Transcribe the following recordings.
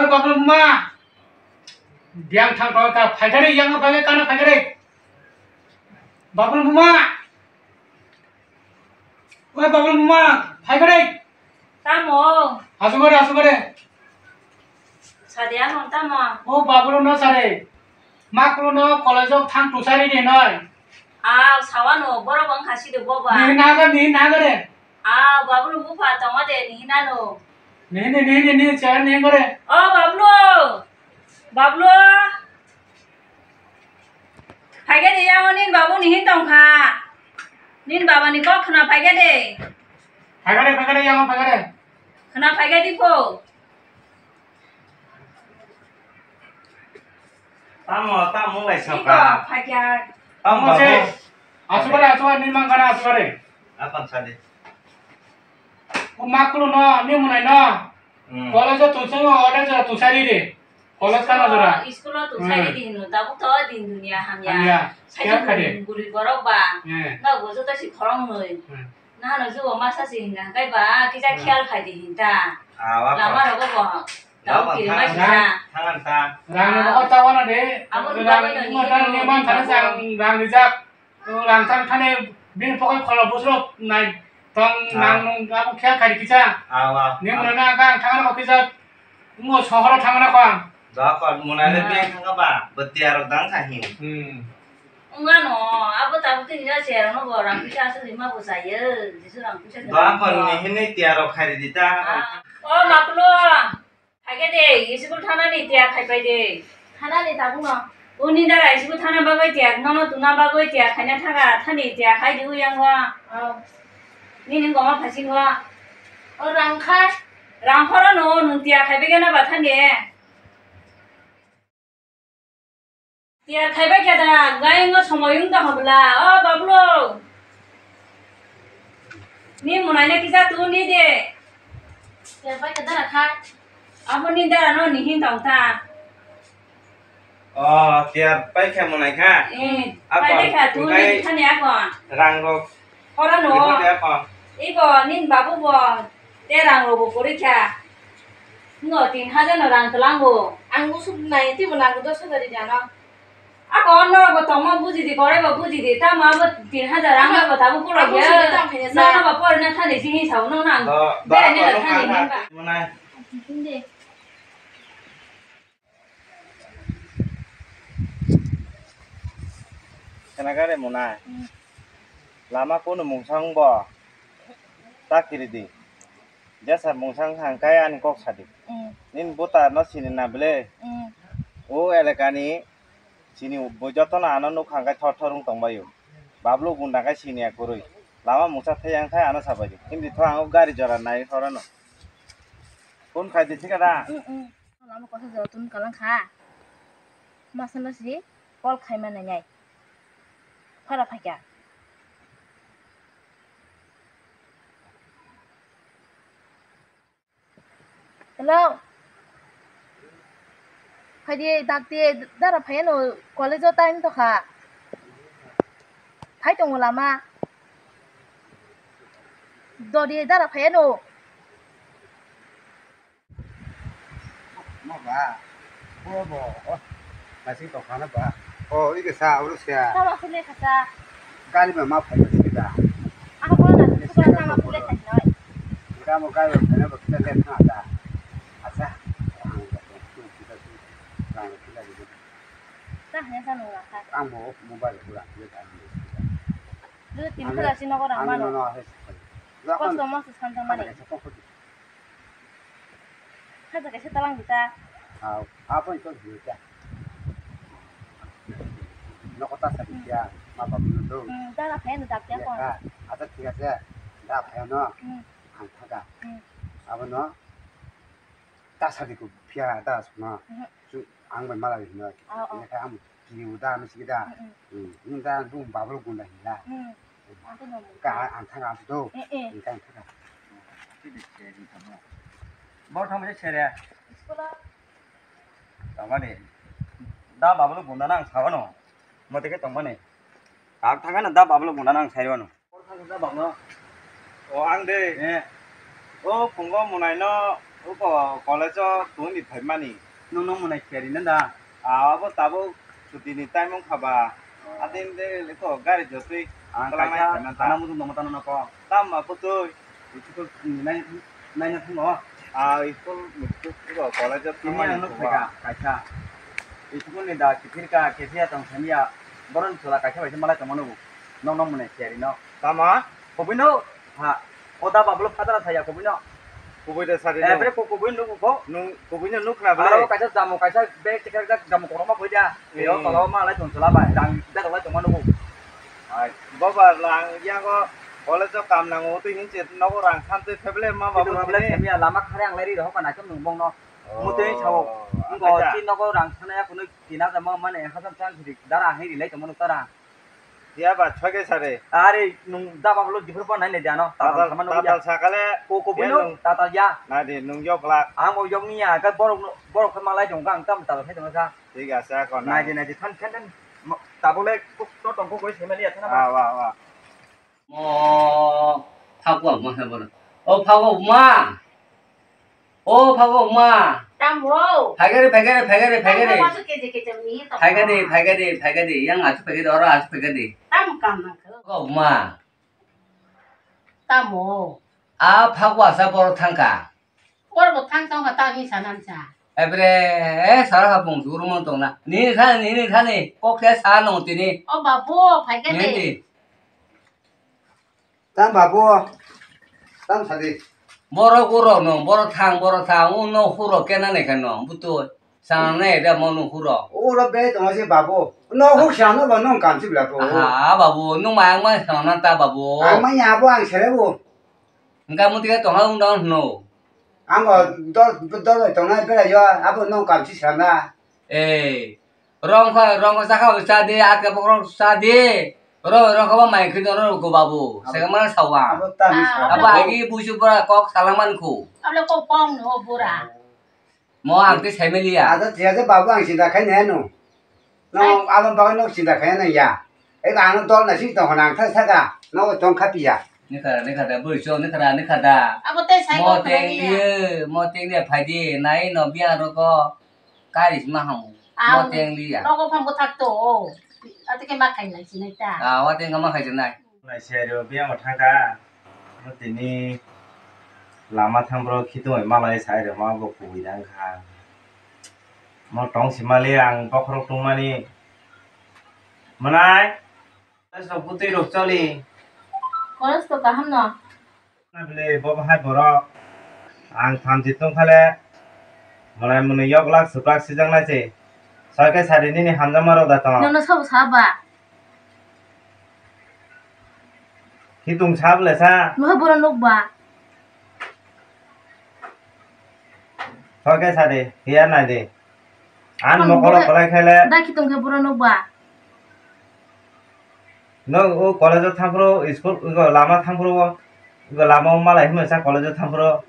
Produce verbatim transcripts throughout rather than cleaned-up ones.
Babul buma. Biang thang thang ka phaikari yang phaikari kana phaikari. Babul buma. Oi Babul buma phaikari. Tamo. Asugare asugare. Sade ano tamo. O Babul no sare. Maklu no college o thang tusari de noi. Ah, sawano borok wng khasi de boba. Ni naga ni naga de. Ah, Bablu bupha tongo de, ni hinano. Ni, ni, ni, ni, ni, chaya ni gore. Oh, Bablu! Bablu! Phaikhe de, yango nin babu ni hin tongkha. Nin baba ni kok khna phaikhe de. Phaikhe de, phaikhe de, yango phaikhe de. Khna phaikhe di pho. Tamo, tamo lai soka. Iko, phaikhe. Tamo, tamo. Asubare, asubare, ni mangkana asubare. Apan sadi. O makulu no, ni munai no. Hmm. College o tusai o, ode jora tusari de. College kana jora. School o tusari de hino, tabuk to din dunia hamya. Hamya. Sai kya khade? Guri borok ba. Hmm. Nga gojo ta si khorong noi. Hmm. Na no jugo masa si hinga kai ba, kisa khiyal khai de hinta. Awa. Lama rogo bo. Tau kiri ma sisa. Thangan ta. Rang no ko tawana de. Amo ni bagwi no ni. Rang ni man thani sang rang ni jak. Rang thang thani bini pokai kholo busro nai tong nang nung abo khe khai kisa. Awa. Ni mona na ka thang na kisa. Mo sohoro thang na ko. Da ko mona le beng thang ba. Betiar dang kha hin. Hmm. Wngano, abo tabuk tini no cherokno bo rang puisa aswk rima bo chaya, Jisu rang puisa. Doa kon ni hinwi tiyar rok khai ridi ta. Ah. O maklo, phaikhe de, school thanani tiyar khai pai de. Thanani tabukno. O nindara school thana bagwi tiyar, nono tuna bagwi tiyar khaina thaga, thani tiyar khai di uyango. Oh. Nini goma phasingo. O rang kha. Rang khorano, nwng tiyar khai begena ba thani. Tiyar khaibai khe da, gaingo somoi wng tong habla, o Bablu. Ni munai na kisa tu ni de. Tiyar pai khe dara kha. Abo ni dara no ni hin tong ta. O, tiyar pai khe munai kha. Eh, pai khe tu ni thani akon. Rang rok Hora no. Ibo de apa? Ibo nin babu bo te rang rogo pori kha. Ngo tin hajar no rang tlango. Ang usuk nai ti bo nang dos hajar di ano. Ako no bo tongma buji di, kore bo buji di, tamo abo tin hajar ang bo tabu pura ya. Ako usuk di tang khanya sa. No no bo pori na thani sini sao no nang. Do, do, be ne ako na no thani kha. Nang ba. Mana? Khna gare mwnai. Hmm. Lama kunu mungsang bo ta kiridi. Jesa mungsang hangkai ani kok sadi. Hmm. Nin buta no sini na bele. Hmm. O elakani sini bo jotono ano nuk hangkai thor thor wng tongbaio. Bablu gunda kai sini akurui. Lama mungsa thai ang khai ano sabaidi. Hindi tho ang gari jora nai horano. Phone khai di thika da? Hmm, hmm. Lama kosa jora tun kalang kha. Masa no si call khai ma nai nai. Phara phaikya. Hello. Phaidi dakti dara phaiano college o time to kha. Phai tongo lama. Dodi dara phaiano. Ma ba, bo bo, o, masing tong khana ba. O, ike sa, oro sia. Tama sile khasa. Gari ba ma phai ba sida. Ako ko na, ko na tama sile khasa noi. Ita mo gari ba na ba kita le na da. Asa. Kita kita kita. Ta hanya sa nung rakha. Ang bo mobile ko rakha. Dulu tin khala sino ko rang mano. Kosto mo se san tang mani. Haja kaisa talang di ta. Aw, apo ito di ta. Nokota sa di ya, ma babu no do. Hmm, dara phai no dak ya kon. Acha thik ase. Da phai no. Hmm. Ang thaga. Hmm. Abo no. Ta sa di ko phia da sma. Hmm. Su ang bai mala di no. Aw, aw. Ini ka am ki u da mi si da. Hmm, hmm. Hmm, ni da bu babul gunda hi da. Hmm. Ang to no. Ka ang thaga am to. Eh, eh. Ni ka ang thaga. Bo thang se sere. School a. Tongmani. Da babulu bunda nang sabano. Mote ke tongmani. Ang thangana da babulu bunda nang saibano. O ang de. Eh. O phungo munai no. Uko college o tongwi phaimani. Nwng no mwnai kiyari na da? Ah, abo tabuk chuti ni time wngkha ba. Oh. Adin de liko gari jotwi ang twlangnai kaisa phaimani ta. Ana muchung tongma tano noko. Tamo ba bwtwi? School ni nai, naina thangno. Ah, school ni, school, school, college o tini thangmani ang nuk phuba. Phaikha, kaisa. School ni da kiphirka, kiphirya tong samiya. Boron chwla kaisa bai se malai tongma nugo. Nwng no mwnai kiyari no. Tamo? Kubui no, ha. O da bablo fatara saya kubui no. Kubui de sari. Eh, no. Bre ko kubui nugo ko. Nung kubui no nukna bre. Aro kaisa jamu, kaisa bag tikar jak jamu korokma bui da. Yo, hmm, tolo ma lai tong chwla bai. Rang da lai tongma nugo. Ai, boba lang yango college o kam nango twi hinse nogo rang santwi pheble ma babu. Pheble tini. Kamiya lama khare ang lai ri rohok na kem nung bong no. Oh, mutwi sao. Ngo acha. Ti nogo rang sana ya kuno tina jama mane hasam chang sidi dara hai ri lai tongma nukta rang. Ya ba, choi kaisa de. Are, nung da ba lo jifur pa nai le jano. Tatal, tatal sama nung ya. Tatal sakale. Ko, ko ya buino, nung. Tatal ya. Na de, nung yok lak. Ang bo yok ni ya, ka borok no, borok khe malai jong ka, ang tam tatal khai tong sa. Thik ase, kon. Nai de, nai de, than, than, than. Mo, tabole, ko, to tong ko, ko, se mali ya, than ba. Ah, wa, wa. Mo, phagwa mo he bor. O phagwa ma. O phagwa ma. Tamo. Phaigari, phaigari, phaigari, phaigari. Tamo, wasu keje keje ni to. Phaigari, phaigari, phaigari. Yang asu phaigari, oro asu phaigari. Tamo kam na ko. Phagwa ma. Tamo. A phagwa sa bor thangka. Bor bo thang tong ka ta hi sanan sa. Ebre, eh, sara ha bung suru mon tong na. Ni tha, ni, ni tha ni. Kok khe sa nong tini. O babu, phaigari. Ni di. Tam babu, tam sadi. Borok urok no, borok thang, borok thang, uno huro kena ne kano, butoi. Sana ne da mo no huro. Uro be tong se babu. No huk sana ba nong kam sibla ko. Aha, babu, nung mayang ma sana ta babu. Ang ma ya bo ang sere bo. Engka muti ka tong ha ung dong no. Ang o dol, dol tong na bera yo, abo nong kam si sana. Eh, rong kha, rong kha sakha cha di, atka bokrok cha di. Ro, rong kha ba mai khini ro ko babu. Abo, sega mana sawa. Abo ta ni sa. Abo agi busu pura kok salaman khu. Abo kok pong no bura. Mo ang te sai meliya. Ada tiya je babu ang sinda khai ne no. No, abo babu no sinda khai ne ya. Ego ang dol na si tong nang tha saka. No tong kha piya. Ni kha, ni kha da bui so, ni kha da, ni kha da. Abo te sai mo ko teng kha ni ya. Ye, mo teng ni phai di, nai no biya ro ko. Kari sima hamu. Mo teng liya. Rogo phang bwthak to. Ati ke ma khai nai sinai ta. Ah, wa teng ma khai sinai. Nai se ro biya mo thangka. Mo tini lama thang bro khitung oi malai sai ro ma bo kubui dang kha. Mo tong simali ang bokhorok tungmani. Manai. College rok bwtwi rok choli. College to kaham no. Na bile bo bahai borok. Ang thamchi tong khale. Malai mwnwi yoklak swplak sijak nai se. Soi khe sari nini hamjakma rok da tong. Nono sabo sa ba? Khitung sa bole sa. Noha boro nuk ba? Soi khe sari, hiya nai de. Ang mokolo kwlai khaile. Da khitung khe boro nuk ba? No, o college o thangphuru, school, o lama thangphuru, o lama o malai hwnwi sa college o thangphuru.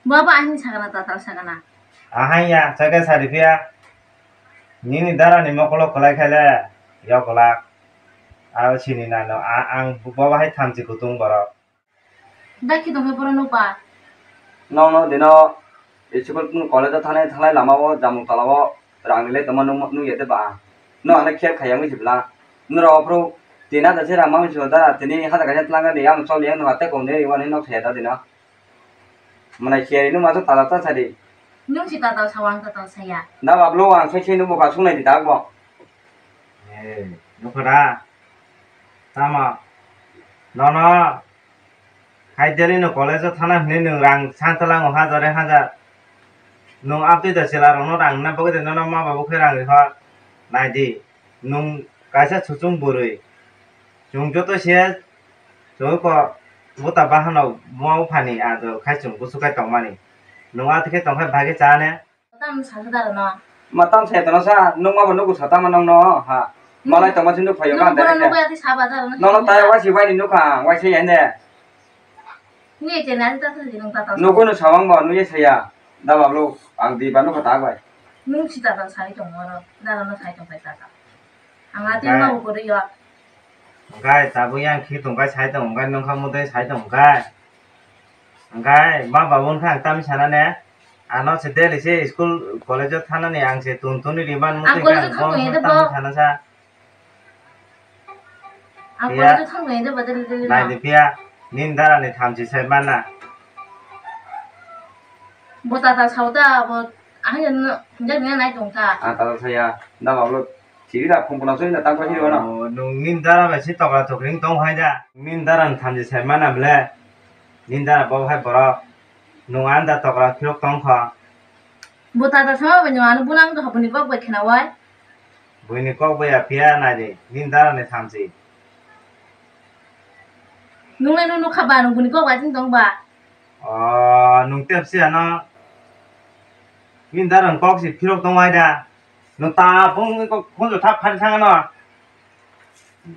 Baba ahini sagana, tatal sagana. Ahai ya, chaga sari phiya. Nini dara ni mokolo kwlai khaile, yokolak. Aro sini nano, a-, ang baba hai thamchi kutung borok. Bai khitung khe boro nuk ba? Nono dino school college o thanai thanai lama o jamung tola o rang ni le tongma nuk ya de ba? No ano khe khaya wngwi sibla. Nuro ophru tin hajar se rang ma wngwi sibla da tini hajar kaisa twlang di ang choli ang nung tei kong de wani nok thaya da dino. Mwnai khe nung ma tatal ta sadi. Nung si tatal sa wang tatal saya. Da bablo ang sai sai nung bo ka sungnai di dak bo. Eh, nukha da? Tamo? Nono? Hai daily no college o thana hwnwi nwng rang santwlango hajar ek hajar. Nwng amtwi da chwla rokno rang rwna bagwi de nono ma babu khe rang rwkha. Nai di, nwng kaisa chuchung bwrwi. Chwng joto se chwngwi ko buta bahanok buma buphani ado khai chwng buchuk khai tongmani. Nwng atwi khe tong khe bai khe cha ne? Tam sa sa daro no. Ma tam sa tono sa, nwng ma bo nugo sa tamo nwng no, ha. Malai tongma se nuk phaio. Nwng ka bono direct nugo ya. Ati sa ba daro no. Nono tai waisi bai ni nukha, waisi ya ne. Nung ye chena ta thang di nung ta ta. Nugo no sawang bo, nung ye saya. Da bablo, ang di ba nukha ta bai. Nung si ta ta sai tong oro, daro no sai tong pai ta ta. Ang ati ma bo kori yo. Gai, tabuk yang khi tong gai sai tong gai, nung kha mudai sai tong gai. Hwnkhe ma babu wngkha ang tamni sana ne? Ano se daily se school college o thanani ang se tun tuni riman muchung khe college o ang thangmani hwnkhe bo tamo sana sa. Ang college o thangmani hwnkhe bo daily daily nai no. Di phiya, nini dara ni thamchi sai mana. Bo tata sao ta, bo ahai no hinjak ni nai tong ta. Ah, tata saya, da babu lo. Siri da phung phung soi na tang soi hiri wano. Oh, nung nini dara bai si tokra tokring tong hai da. Nini dara ni thamchi sai mana bole. Nini dara bo hai borok. Nung anda tokra phirok tong kho. Bo tata sama bai nung ano bunang to habuni kok bai khena wai. Buini kok bai ya phiya nai di. Nini dara ni thamchi. Nung le nung nukha ba nung buni kok bai tong ba. Oh, nung tep si ano. Nini dara ni kok si phirok tong hai da. Nwng ta bung ni kok khunju thap phari thang ano.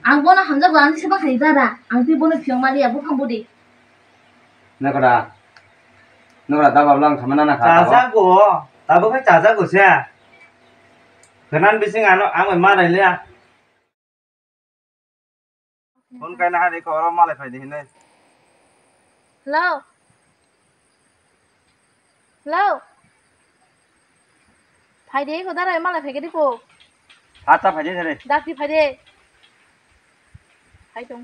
Ang bono hamjak ba, ang tisa bang hai dara. Ang twi bono phiyok mali ya, buphang budi. Nokora. Nokora da babla ang thama nana kha. Chajago. Tabuk hai chajago se. Kenan bising ano ang ma rai le. Phone kaina hari ko oro malai phai di hinai. Hello. Hello. Phai de ko dara malai phai ke di ko. Hata phai de thare. Dakti phai de. Phai tong.